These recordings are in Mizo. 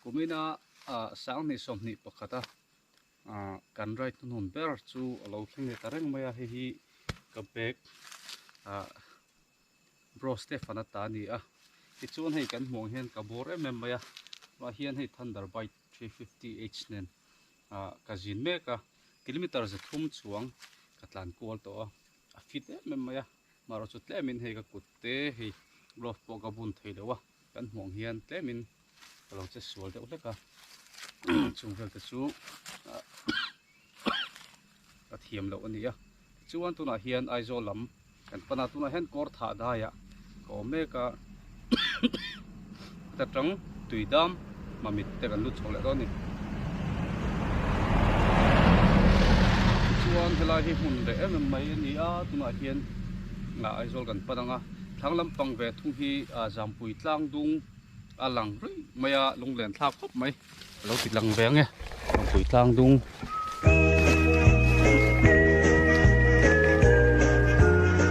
Kumina sanghnih sawmhnih pakhata kan ride hnuhnun ber chu a lo thleng leh ta reng mai a, hei hi ka bag Bro Stefan a ta a ni a, tichuan hei kan hmuh ang hian ka bawr em em mai a, tunah hian hei Thunder Bike 350H nen ka zin mek a, kilometer zathum chuang ka tlan kual tawh a, a fit em em mai a, marawh chu tlemin hei ka kut te hei glove pawh ka bun thei lo a, kan hmuh ang hian tlemin ka lo che sual deuh hlek a, chung vel te chu ka thiam loh a ni a, tichuan tunah hian Aizawl lam kan pan a, tunah hian kawr thah daiah ka awm mek a, heta tang tui dam mamit te kan lut chho leh dawn a ni. Tichuan helai hi hmun reh em em mai a ni a, tunah hian Aizawl kan pan ang a, thlang lampang ve thung hi Zampui tlang dung a lang ruih mai a, lunglen thlak khawp mai. A lo ti lang ve ang e, Lungpui tlang dung.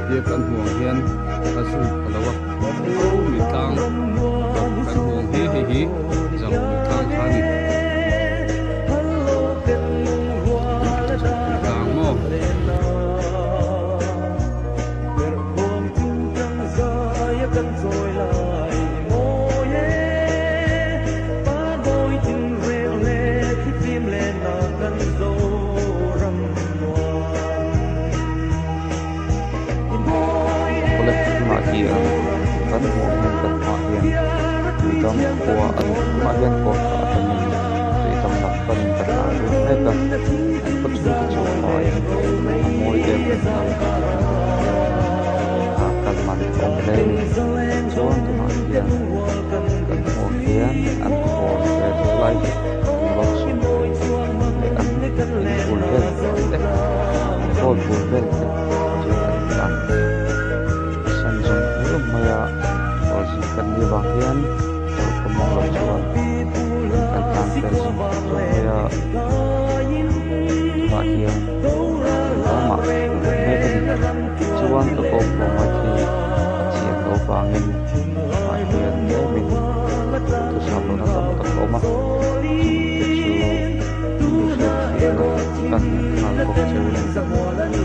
Tia kan hmuh ang hian a zu ka lo a, mi tlang tawp kan hmuh ang hi hei hi Zangpui tlang kha a ni. Zangpui tlang maw? Awle tunah hian kan hmuh ang hian kan hmaah hian tuidam khua a ni tunah hian kawr kha atangin tuidam lam panin ka tlan lut mek a an khaw chhung te chu a faiin a mawi em em mai a kal man a awm hle a ni chuan tunah hian kan hmuh ang hian an khawn vel lai hi an workshop te leh an in bul vel te an hall bul vel te chu an tlan san zawng hlum mai a kawr zin kan nih vang hian kawr khawmuang lo chuan kan tlan fel zawng zawng mai a tunah hian lamah mek a ni chuan ka GoPro mic hi a chian loh avangin tunah hian tlemin duhthusam lohna tam tak a awm a chungte chu mi hriatfiahna ka hmuh nghal bawk cheu a ni.